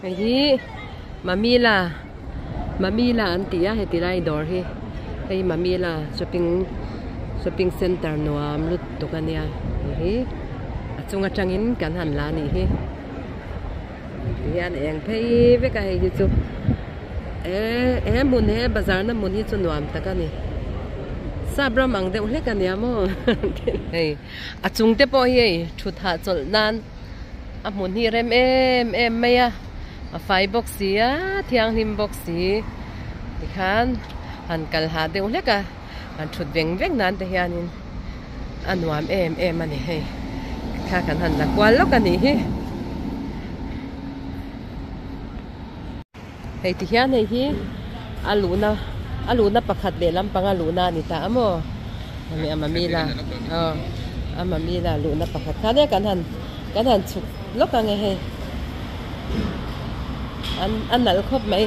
Hei hi Mamila Mamila an ti a heti lai dawr hi hei Mamila shopping shopping center nuam lutuk a nia hei hi a chung atangin kan han la a nih hi tihian eng phei vek a hei hi chu he he hmun he bazar na hmun hi chu nuam tak a ni sap ram ang deuh hlek a nia maw hei a chung te pawh hi hei thut hahchawlh nan a hmun hi rem em em mai a a fai bawk si a thianghlim bawk si tikhan han kal hah deuh hlek a han thut veng veng nan te hianin a nuam em em a ni hei thla kan han la kual lawk a nih hi. Hei ti hian hei hi a luhna a luhna pakhat leh lampang a luhna a ni ta a maw hemi a mamila aw a mamila luhna pakhat kha nia kan han kan han chhuk lawk ang e hei an a nalh khawp mai.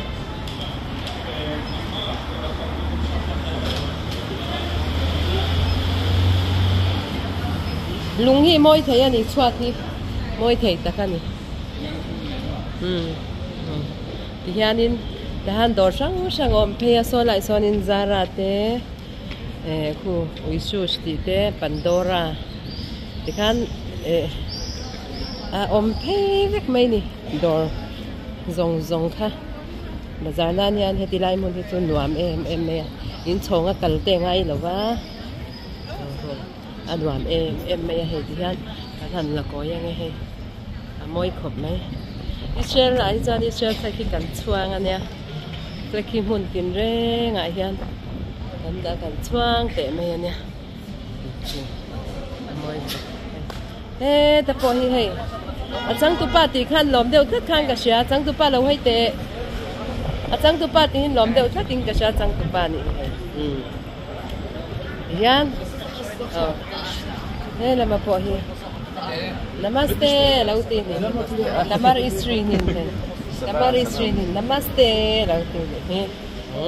Lung hi mawi thei a ni chhuat hi mawi thei tak a ni. Umm tihianin tahan dawr hrang hrang a awm phei a saw laiah sawnin Zara te eh khu Uisus tih te Pandora tikhan eh a awm phei vek mai ni dawr zawng zawng kha bazar nan hian heti lai hmun hi chu nuam em em mai a inchhawng a kal te ngai lo va a nuam em em mai a hei ti hian kan han la kawi ang e hei a mawi khawp mai Israel ah hi chuan Israel flag hi kan chhuang a nia flag hi hmun tin reng ah hian kan dah kan chhuang teh mai a nia a mawi khawp mai heta pawh hi hei a changtupa tih khan lawm deuh tlat khan ka hria changtupa lo hawi teh a changtupa tih hi lawm deuh tlat in ka hria changtupa nih hi hei umm. Hian aw he lama pawh hi namaste lo ti ni lamar isri nin hei lamar isri nin namaste lo ti ni hi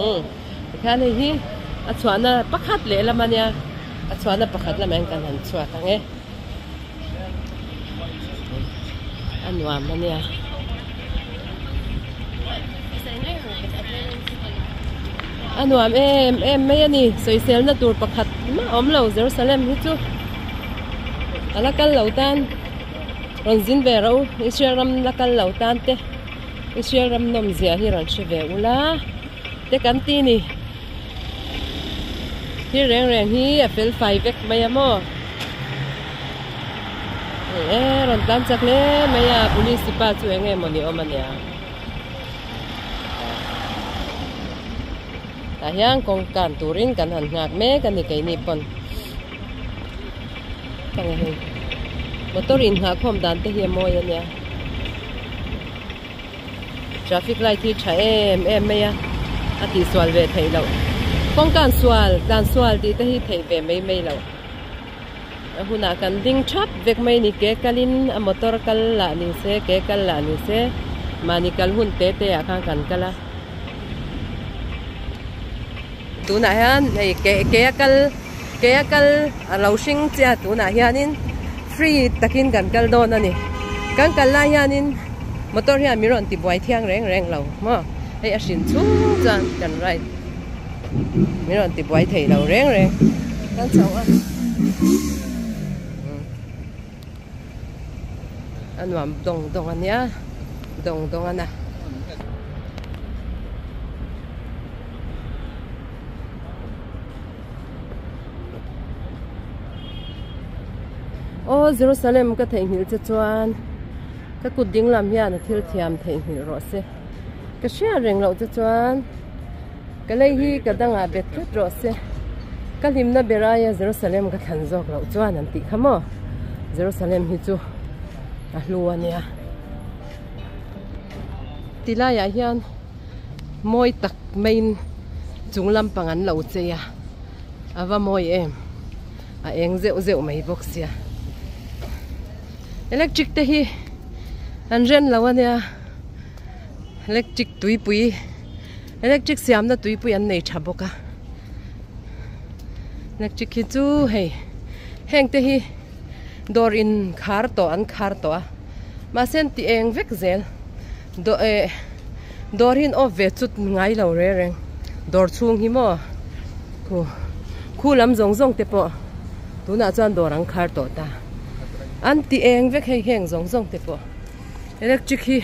umm tikhian hei hi a chhuahna pakhat leh lam ania a chhuahna pakhat lamah hian kan han chhuak ang e a nuam ania. A nuam em em mai a ni sawiselna tur pakhat mah a awm lo Jerusalem hi chu a la kal lo tan rawn zin ve ro Israel ram la kal lo tan te Israel ram nawm zia hi rawn hre ve ula te kan ti ni thil reng reng hi a fel fai vek mai a maw e rawn tlan chak hle mai a police pa chu eng nge maw ni awm a nia. Tah hian kawng kan turin kan han nghak mek a ni keini pawn enge hei motor inghah khawm dan te hi a mawi a nia traffic light hi tha em em mai a a tihsual ve theih loh kawng kan sual tlan sual tih te hi theih ve mai mai loh a hunah kan ding thap vek mai ni ke kalin a motor kal lah ni se ke kal lah ni se mahni kal hun te te ah khan kan kal a tunah hian hei ke ke a kal ke a kal a lo hring chiah tunah hianin free takin kan kal dawn a ni kan kal lai hianin motor hian min rawn ti buai thiang reng reng lo maw hei a hrin chhung chuan kan ride. Min rawn ti buai thei lo reng reng kan chho a a nuam dawng dawng a nia dawng dawng a na aw Jerusalem ka theihnghilh che chuan ka kut ding lam hian a thil thiam theihnghilh rawh se ka hriat reng loh che chuan. Ka lei hi ka dangah bet tlat rawh se. Ka hlimna ber aia Jerusalem ka thlan zawk loh chuan an tih kha maw? Jerusalem hi chu a hlu a nia. Ti laiah hian mawi tak maiin chung lampang an lo chei a, a va mawi em? A eng zeuh zeuh mai bawk sia. Electric te hi an ren lo a nia. Electric tuipui electric siamna tuipui an nei tha bawk a electric hi chu hei heng te hi dawr in khar tawh an khar tawh a mahse an ti eng vek zel. Eh dawr hi an off ve chut ngai lo reng reng dawr chhung hi maw khu khu lam zawng zawng te pawh tunah chuan dawr an khar tawh ta an ti eng vek hei heng zawng zawng te pawh electric hi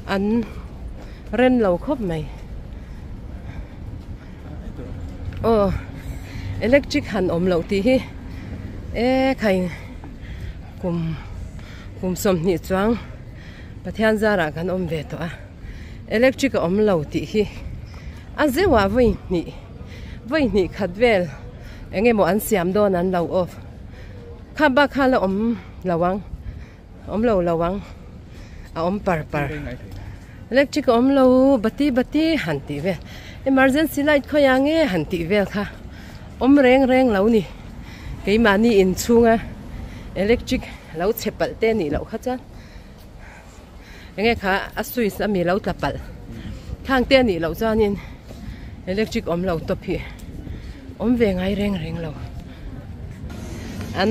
an ren lo khawp mai aw electric han awm loh tih hi e khai kum kum 20 chuang Pathian zarah kan awm ve tawh a, electric a awm lo tih hi a zeuhah vawi hnih vawi hnih khat vel eng emaw an siam dawn an lo off kha bak kha la awm lo ang awm lo lo ang a awm par par electric a awm lo bati bati han tih vel emergency light khawiah nge han tih vel kha awm reng reng lo ni keimahni inchhunga electric lo chhe palh te nih loh kha chuan. Enge kha a switch ami lo tla palh khang te anih loh chuanin electric awm lo tawp hi awm ve ngai reng reng lo an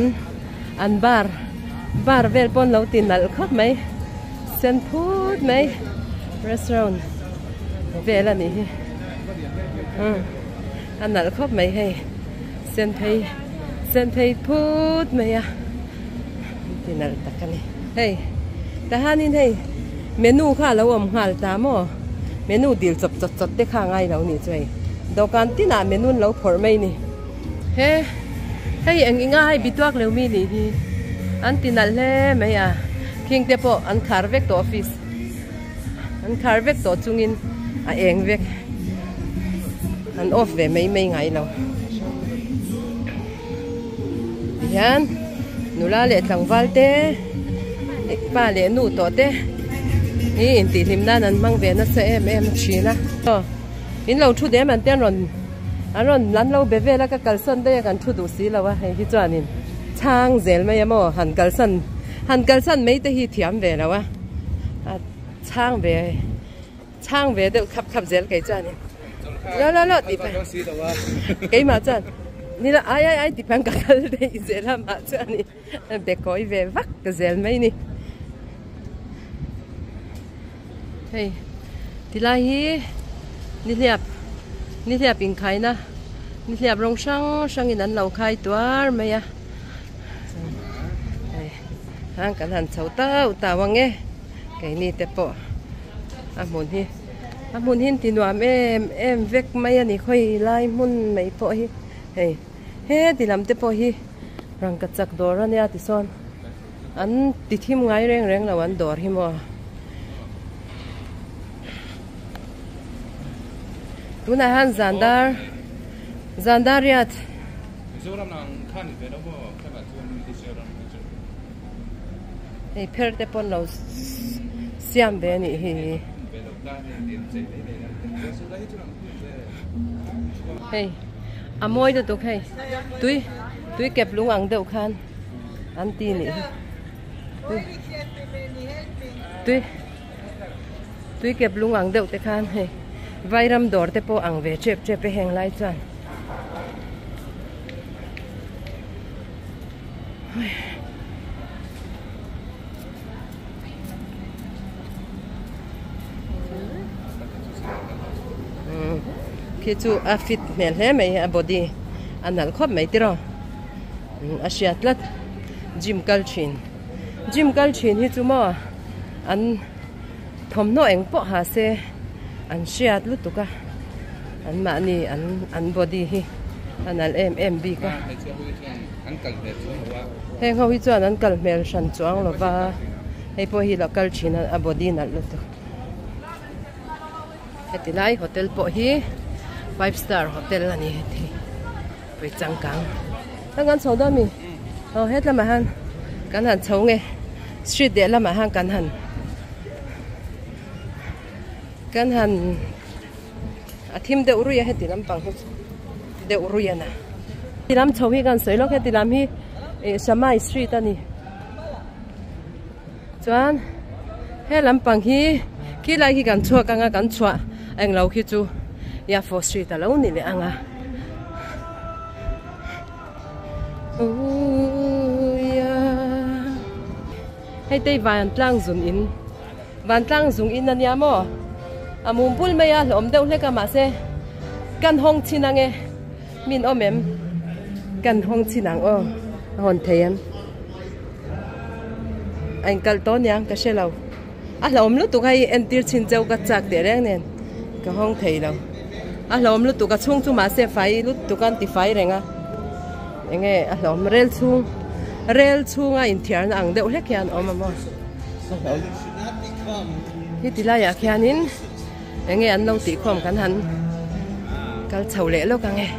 an bar bar vel pawn lo ti nalh khawp mai sen phut mai restaurant vel anih hi umm a nalh khawp mai hei sen phei sen phei phut mai a. Ti nalh tak a ni. Hei tahanin hei menu kha a lo awm nghal ta maw? Menu dil chawp chawt chawt te kha a ngai lo nih chu hei. Dawhkan tinah menu an lo phawrh mai ni. He hei eng eng a hei bituak leu mi nih hi an ti nalh hle mai a. Khing te pawh an khar vek tawh office an khar vek tawh chungin a eng vek an off ve mai mai ngai lo. Tihian nula leh tlangval te pa leh nu tawh te hi intihhlim nan an hmang ve nasa em em thin a. Aw in lo thu dem an te an rawn an rawn an lo be vel a ka kalsan daih a kan thu duh si lo a hei hi chuanin chhang zel mai a maw han kalsan han kalsan mai te hi thiam ve lo a a chhang ve. Chhang ve deuh khap khap zel kei chuanin lo lo lo tih pah keimah chuan nila ai ai ai tih pah ka kal daih zel a mah chuanin be kawi ve vak ta zel mai ni. Hei tilai hi nihliap nihliap inkhaina nihliap rawng hrang hrangin an lo khai tuar mai a hei hang kan han chho tauh tauh ang e. Keini te pawh a hmun hi a hmun hi ti nuam em em vek mai a ni khawi lai hmun mai pawh hi hei heti lam te pawh hi rangkachak dawr a nia tisawn an ti thim ngai reng reng lo an dawr hi maw tunah hian zandar zandar riat. Hei pher te pawn lo siam ve a nih hi. Hei a mawi lutuk hei tui tui kep lung ang deuh khan an ti nih hi tui tui kep lung ang deuh te khan hei vairam dawr te pawh ang ve tep tep e heng lai chuan. Khi chu a fit hmel hle mai a body a nalh khawp mai tiraw a hria tlat gym kal thin gym kal thin hi chu maw an thawmhnaw eng pawh ha se an hriat lutuk a an mahni an an body hi a nalh em em bik a heng ho hi chuan an kal hmel hran chuang lo va hei pawh hi lo kal thin a a body nalh lutuk heti lai hotel pawh hi five star hotel a ni heti pui changkang a kan chho dawn mi aw hetlamah hian kan han chho nge street leh lamah hian kan han kan han a thim deuh ruih a heti lampang hi deuh ruih a na ti lam chho hi kan sawi lawk heti lam hi ih Shamai street a ni chuan he lampang hi khilai khi kan chhuak anga kan chhuah englo khi chu Yafo street a lo ni leh ang a. Hei tei van tlang zun in. Vantlang zung in ania maw? A mum bul mai a hlawm deuh hlek a mahse kan hawng chhin ang e min awm em? Kan hawng chhin ang aw a hawn thei em? A inkalh tawh aniang ka hre lo a hlawm lutuk a hei entir chhin cheu ka chak teh reng nen ka hawng thei lo a hlawm lutuk a chhung chu mahse fai lutuk a an ti fai reng a enge a hlawm rel chhung rel chhunga inthiarna ang deuh hlek hian a awm a maw. Heti laiah khianin enge an lo tih khawm kan han kal chho leh lawk ang e.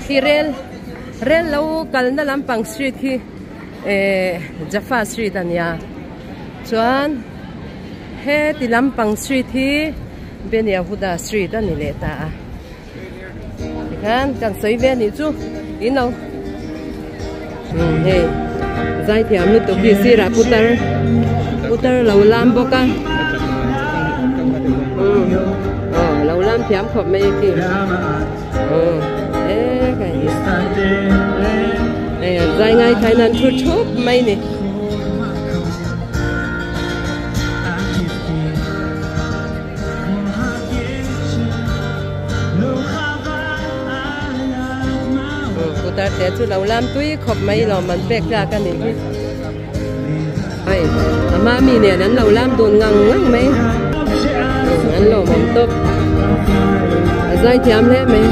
Khi rel rel lo kalna lampang street hi eh Jaffa street a nia chuan heti lampang street hi Ben Yehuda street a ni leh ta a. Tikhan kan sawi ve anih chu in lo umm hei zaithiam lutuk hi sirah putar putar lo lam bawk a umm aw lo lam thiam khawp mai khi umm e kai hei an zai ngai khain an thu thup mai ni. Putar te chu lo lam tui khawp mai lawm an pek tlak a nih hi hei a mami nen an lo lam dun ngang ngang mai an lawmawm tawp a zai thiam hle mai.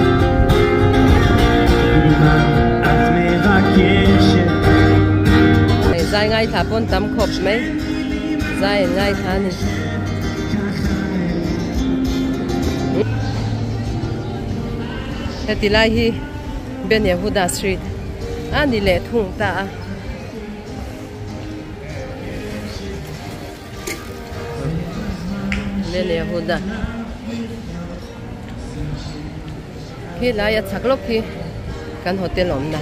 Hei zai ngaithla pawn tam khawp mai zai an ngaithla a ni. Heti lai hi Ben Yehuda Street a ni leh thung ta a. Ben Yehuda khi lai a chhak lawk khi kan hotel awmna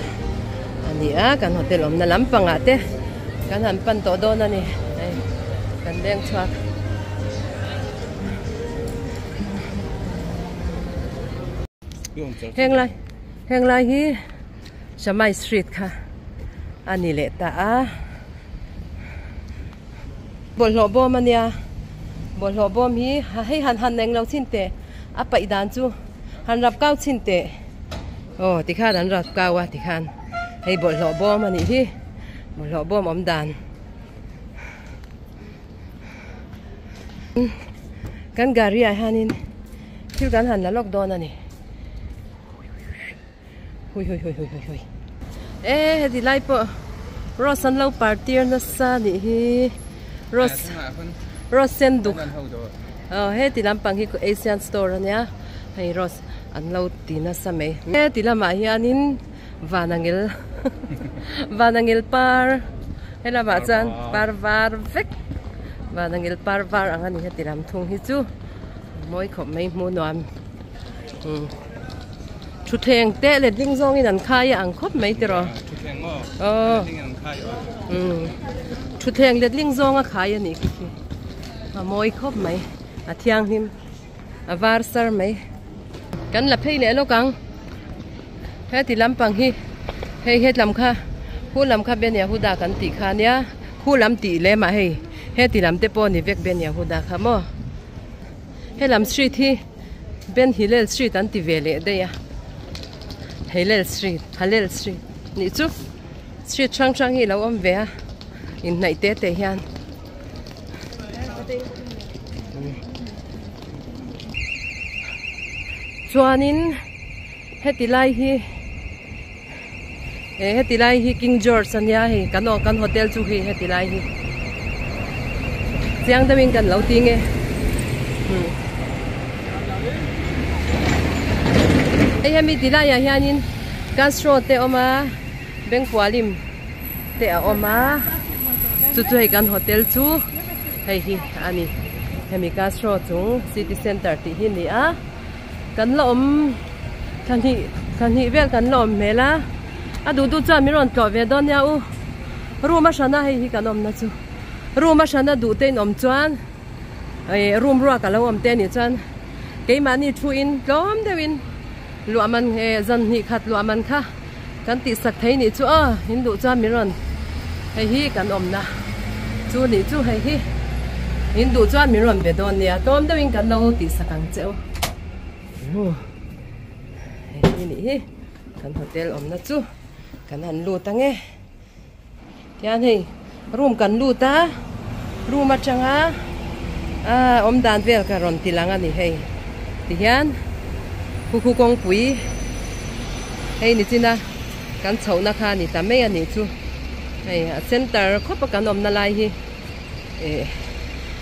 a ni a kan hotel awmna lampangah te kan han pan tawh dawn a ni hei kan leng chhuak. Heng lai heng lai hi Shamai street kha a ni leh ta a bawlhhlawh bawm a nia bawlhhlawh bawm hi hei han han eng lo chhin teh a paih dan chu han rap kau chhin teh aw tikhan an rap kau a tikhan hei bawlhhlawh bawm a nih hi bawlhhlawh bawm awm dan. Kan gari ah hianin thil kan han la lawk dawn a ni hui hui hui hui hui hui e heti lai pawh rose an lo par tir nasa nih hi rose rose sen duk aw heti lampang hi asian store ania hei rose an lo ti nasa mai heti lamah hianin vanangel vanangel par helamah chuan par var vek vanangel par var ang a ni heti lam thung hi chu mawi khawp mai hmuh nuam umm thutthleng te letling zawngin an khai a ang khawp mai tiraw aw umm thutthleng letling zawnga khai a nih khi khi a mawi khawp mai a thianghlim. A var sar mai. Kan la phei leh lawk ang. Heti lampang hi hei hetlam kha khu lam kha Ben Yehuda kan tih kha nia. Khu lam tih lem ah hei heti lam te pawh ni vek Ben Yehuda kha maw. Helam street hi Ben Hillel street an ti ve leh daih a. Hillel street Hallel street nih chu street hrang hrang hi a lo awm ve a inhnaih te te hian. Chuanin heti lai hi eh heti lai hi King George ania hei kan aw kan hotel chu hei heti lai hi chiang deuhin kan lo ti nge hei hemi ti laiah hianin Castro te a awm a Bengpualim te a awm a chu chu hei kan hotel chu hei hi a ni hemi Castro chung city center tih hi a ni a kan la awm thla hnih thla hnih vel kan la awm hmel a a duh duh chuan min rawn tlawh ve dawn nia u room a hrana hei hi kan awmna chu room a hrana duh te in awm chuan ih room ruak a lo awm te a nih chuan keimahni thu in tlawm deuhin luah man eh zan hnih khat luah man kha. Kan tih sak thei nih chu aw in duh chuan min rawn Hei hi kan awmna chu nih chu hei hi in duh chuan min rawn be dawn nia tlawm deuhin kan lo tihsak ang che u hei hi nih hi kan hotel awmna chu kan han lut ang e tian hei room kan lut a room atanga ah awm dan vel ka rawn ti lang a ni hei tihian khu khu kawngpui hei ni chin a. Kan chhohna kha a ni ta mai a nih chu. Hei a center khawpa kan awmna lai hi eh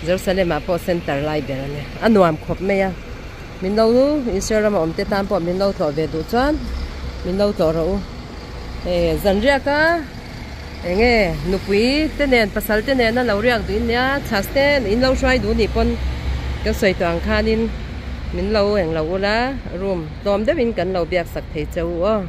Jerusalem ah pawh center lai ber a nia. A nuam khawp mai a. Min lo Israel rama awm te tan pawh min lo tlawh ve duh chuan min lo tlawh rawh u. Hei zan riak a eng nge nupui te nen pasal te nen a lo riak duh in nia chhas te in lo hruai duh nih pawn ka sawi tawh ang khanin min lo eng lo ula room tlawm deuhin kan lo biak sak thei che u aw.